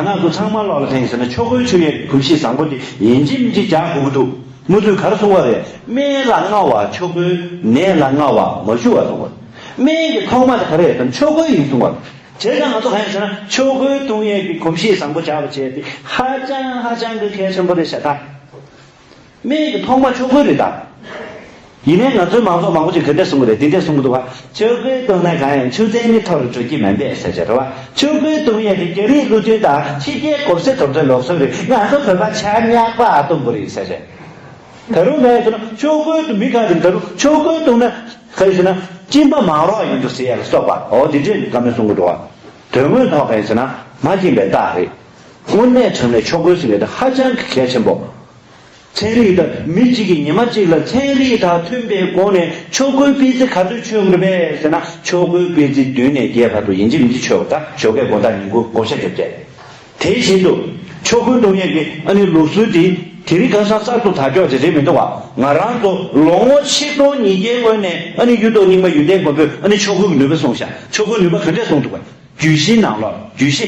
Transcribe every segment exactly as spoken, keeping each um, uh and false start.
ང་རང་ཚོ་ཚང་མ་ལོག་ལ་ཐེངས་ཟེར་ན་ཆོ་གའི་ཆུ་ཡོས་གོམས་གཤིས་བཟང་པོ་དེ་ཡིན་གཅིག་མིན་གཅིག་རྒྱག་དགོས་ཀྱི་འདུག་མུ་མཐུད་ག་རེ་གསུང་བ་རེད། སྨན་ལ་མངའ་བ་ཆོ་གའི་ནད་ལ་མངའ་བ་མ་ཞུ་བ་གསུང་བ་རེད། སྨན་གྱི་ཐོག་མ་དེ་ག་རེ་རེད་དམ་ཆོ་གའི་ཡིན་གསུང་བ་རེད། བྱས་ཙང་ང་ཚོ་གང་ཡིན་ཟེར་ན་ཆོ་གའི་བཏུང་ཡས་ཀྱི་གོམས་གཤིས་བཟང་པོ་བྱ་བ་བྱས་ཏེ་ཧ་ཅང་ཧ་ཅང་གི་གལ་ཆེན་པོ་རེད་ཤག་ད། སྨན་གྱི་ཐོག་མ་ཆོ་གའི་རེད་ད། ཡིན་ནའི་ང་ཚོའི་མང་ཚོགས་མང་པོ་ཅིག་ག་འདྲས་གསུང་གི་རེད་འདི་འདྲས་གསུང་གི་འདུག་བ། ཆོ་གའི་བཏུང་ན་གང་ཡང་ཆུ་ཚན་ནི་མཐོ་རུ་འགྲོ་གི་མ་འདས་ཟེར་བྱས་རེད་བ། ཆོ་གའི་བཏུང་ཡས་དེ་རྒྱ་རིགས་བློ་མཐུན་དང་ཕྱི་རྒྱལ་གོ་སེ་གྲུབ་མཐའི་ལུགས་སྲོལ་རེད། ང་ཚོ་བོད་པ་ཆ་ཉག་པ་ཨ་བཏུང་གི་རེད་ཟེར་བྱས། ད་རུང་ངས་ཟེར་ན་ཆོ་གའི་བཏུང་མི་ག་རེ་ད་རུང་ཆོ་གའི་བཏུང་ན་ག་རེ་ཟེར་ན་གཅིན་པ་མང་རོགས་ཡོང་འདུག་ཟེར་ཡ་ལ་སོགས་པ་འོ་འདི་འདྲས་བཀའ་མོལ་གསུང་གི་འདུག་བ། དོན་དངོས་ཐོག་ག་རེ་ཟེར་ན་མ་སྐྱིད་པའི་རྟགས་རེད། དངོས་གནས་དྲང་གནས་ཆོ་གའི་ཟེར་བའི་དེ་ཧ་ཅང་གི་གལ་ཆེན་པོ། ཚན་རིག་དང་མི་གཅིག་གིས་ཉི་མ་གཅིག་ལ་ཚན་རིག་དང་མཐུན་པའི་སྒོ་ནས་ཆོ་གའི་སྤུས་ཚད་ག་ཚོད་ཆོད་ཡོད་རེད་པས་ཟེར་ན་ཆོ་གའི་སྤུས་ཚད་བདུན་ནས་བརྒྱད་བར་དུ་ཡིན་གཅིག་མིན་གཅིག་ཆོད་པ་དང་ཞོགས་ཀས་དགོང་དག་ཉིན་གུང་བགོ་བཤའ་རྒྱབ་བྱས། དེ་བཞིན་དུ་ཆོ་གའི་བཏུང་ཡས་ཀྱི་ཨ་ནི་ལུགས་སྲོལ་དེ་དེ་རིང་ཁ་སང་གསར་དུ་དར་ཀྱོག་ཅིག་རེད་མི་འདུག་བ། ང་རང་ཚོ་ལོ་ངོ་ཆིག་སྟོང་ཉིས་བརྒྱའི་སྔོན་ནས་ཨ་ནི་གཡུ་ཐོག་རྙིང་པ་ཡོན་ཏན་མགོན་པོས་ཨ་ནི་ཆོ་གའི་ནུས་པ་གསུངས་ཤག་ཆོ་གའི་ནུས་པ་ག་འདྲས་གསུངས་འདུག་བ། རྒྱུད་བཞིའི་ནང་ལོགས་རྒྱུད་བཞི།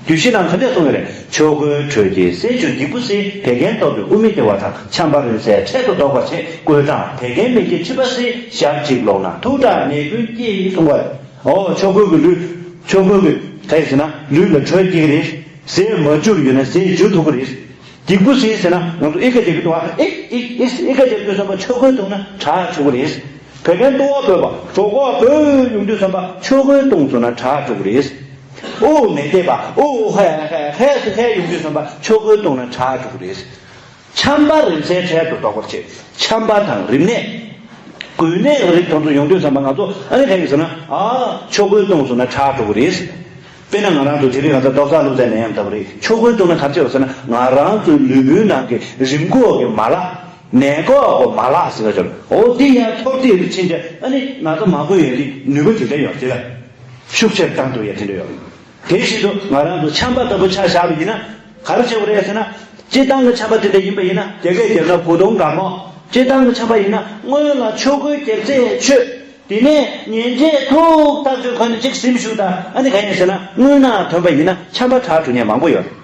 རྒྱུད་བཞི་ནང་ག་འདྲས་གསུངས་ཡོད་རེད། ཆོ་གའི་དྲོད་ཀྱིས་ཟས་བཅུད་སྡིག་པོ་སེལ། བད་ཀན་སྟོབས་པའི་དབུགས་མི་བདེ་བ་དང་། ཆམ་པ་རིམས་ནད་འཕྲལ་དུ་ལྡོག་པར་བྱེད། བསྐོལ་གྲང་བད་ཀན་མི་སྐྱེ་མཁྲིས་པ་སེལ། ཞག་གཅིག་ལོག་ན་ཐུག་དྲགས་ནད་ཀུན་སྐྱེ་གསུང་བ་རེད། ཨོ་ཆོ་གའི་གི་ལུས་ཆོ་གའི་གི་ག་རེ་ཟེར་ན་ལུས་ལ་དྲོད་སྐྱེ་གི་རེད། ཟས་མ་འཇུར་ཡོད་ན་ཟས་འཇུ་ཐུབ་ཀྱི་རེད། སྡིག་པོ་སེལ་ཟེར་ན་ང་ཚོ་ཨི་ཁ་རྒྱག་གི་འདུག་ཨ། ཨི་ཨི་ཨི་ཨི་ཁ་རྒྱག་དུས་ཙམ་པ་ཆོ་གའི་བཏུང་ན་དྲག་བཅུག་གི་རེད། བད་ཀན་ལྟོ་བ་སྦོས་པ་གྲོད་ཁོག་སྦོས་ཡོང་དུས་ཙམ་པ་ཆོ་གའི་བཏུང་སོང་ན་དྲག་བཅུག་གི་རེད། དབུགས་མི་བདེ་བ་དབུགས་ཧེ་ཧེ་ཧེ་སུ་ཧེ་ཡོང་དུས་ཙམ་པ་ཆོ་གའི་བཏུང་ན་དྲག་བཅུག་གི་རེད། ཆམ་པ་རིམས་ནད་འཕྲལ་དུ་ལྡོག་པར་བྱེད། ཆམ་པ་དང་རིམས་ནད། འགོས་ནད་རིགས་དེ་ཚོ་ཡོང་དུས་ཙམ་པ་ང་ཚོ་ཨ་ནི་ག་ཡིན་ཟེར་ན་ཨ་ཆོ་གའི་བཏུང་སོང་ན་དྲག་བཅུག་གི་རེད། དཔེར་ན་ང་རང་ཚོ་དེ་རིང་ང་ཚོ་རྡོག་རྩ་བླུགས་ཚད་ནད་ཡམས་ལྟ་བུ་རེད། ཆོ་གའི་བཏུང་ན་ག་རེ་བྱེད་པ་ཟེར་ན་ང་རང་ཚོའི་ལུས་པོའི་ནང་གི་རིམས་འགོག་གི་མ་ལག་ནད་འགོག་གི་མ་ལག་ཟེར་བ་ཅིག་ཨོ་དེ་ཡང་མཐོར་འདེགས་སུ་ཕྱིན་ཏེ་ཨ་ནི་ན་ཚ་མང་པོ་ཡོད་དེ་ནུས་པ་དེ་འདྲ་ཡོད་དེ་ལ་ཤུགས་ཆེར་བཏང་ཐུབ་ཡ་དེ་འདྲ་ཡོད། དེ་བཞིན་དུ་ང་རང་ཚོ་ཆམ་པ་ལྟ་བུ་ཆ་བཞག་པ་ཡིན་ན་ག་རེ་བྱེད་དགོས་རེད་ཟེར་ན། སྤྱིར་བཏང་གི་ཆམ་པ་དེ་འདྲ་ཡིན་པ་ཡིན་ན་རྒྱ་སྐད་བརྗོད་ན་བུ་དུང་དགའ་མོ། སྤྱིར་བཏང་གི་ཆམ་པ་ཡིན་ན་སྔོན་ལ་ཆོ་གའི་རྒྱགས་ཚད་ཆོད། དེ་ནས་ཉལ་ཆས་ཐུག་ཐག་ཆོད་ཁ་ནས་གཅིག་གཟིམ་བཞུགས་དང་ཨ་ནི་ག་ཡིན་ཟེར་ན་རྔུལ་ནག་ཐོན་པ་ཡིན་ན་ཆམ་པ་དྲག་འགྲོ་མཁན་མང་པོ་ཡོད་རེད།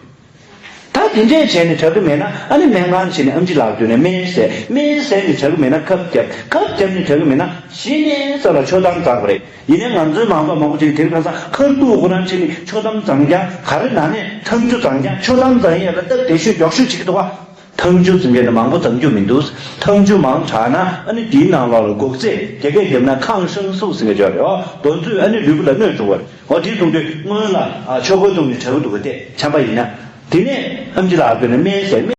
ད་དེ་འདྲས་བྱས་ནས་དྲག་གི་མེད་ན་ཨ་ནི་སྨན་ཁང་ཕྱིན་ནས་ཨེམ་ཆི་ལགས་བསྟུན་ནས་སྨན་བཟས། སྨན་བཟས་ནས་དྲག་གི་མེད་ན་ཁབ་བརྒྱབ། ཁབ་བརྒྱབ་ནས་དྲག་གི་མེད་ན་གཞི་ནས་ས་ལ་མཆོད་གཏམ་བརྩམས་པ་རེད། ཡིན་ནའི་ང་ཚོའི་མང་ཚོགས་མང་པོ་ཅིག་དེ་རིང་ཁ་སང་ཁ་ཐུག་ཁོ་རང་ཕྱིན་ནས་མཆོད་གཏམ་བརྩམས་ཀྱང་ག་རེ་ནང་ནས་ཐང་ཆུ་བརྫངས་ཀྱང་མཆོད་གཏམ་བརྩམས་ཡས་ལ་སྟབས་བདེ་ཤོས་མགྱོགས་ཤོས་བྱེད་ཀྱི་འདུག་བ། ཐང་ཆུ་ཟིན་མཁན་དེ་མང་པོ་བརྫང་རྒྱུ་མི་འདུག་ཐང་ཆུ་མང་དྲགས་ན་ཨ་ནི་དེའི་ནང་ལོགས་ལ་འགོག་རྫས་རྒྱ་སྐད་བརྒྱབ་ན་ཁང་ཧྲང་སུག་ཟེར་མཁན་ཅིག་ཡོད་རེད། འོ་དེ་ཚོས་ཨ་ནི་ལུས་པོ་ལ་གནོད་འགྲོ་གི་རེད། འོ་དེ་གསུངས་དུས་སྔོན་ལ་ཨ་ཆོ་ག་བཏུང་ནས་དྲག་གི་འདུག་ག་དེ་ཆམ་པ་ཡིན་ན། དེ་ནས་ཨེམ་ཆི་ལགས་བསྟུན་ནས་སྨན་བཟས།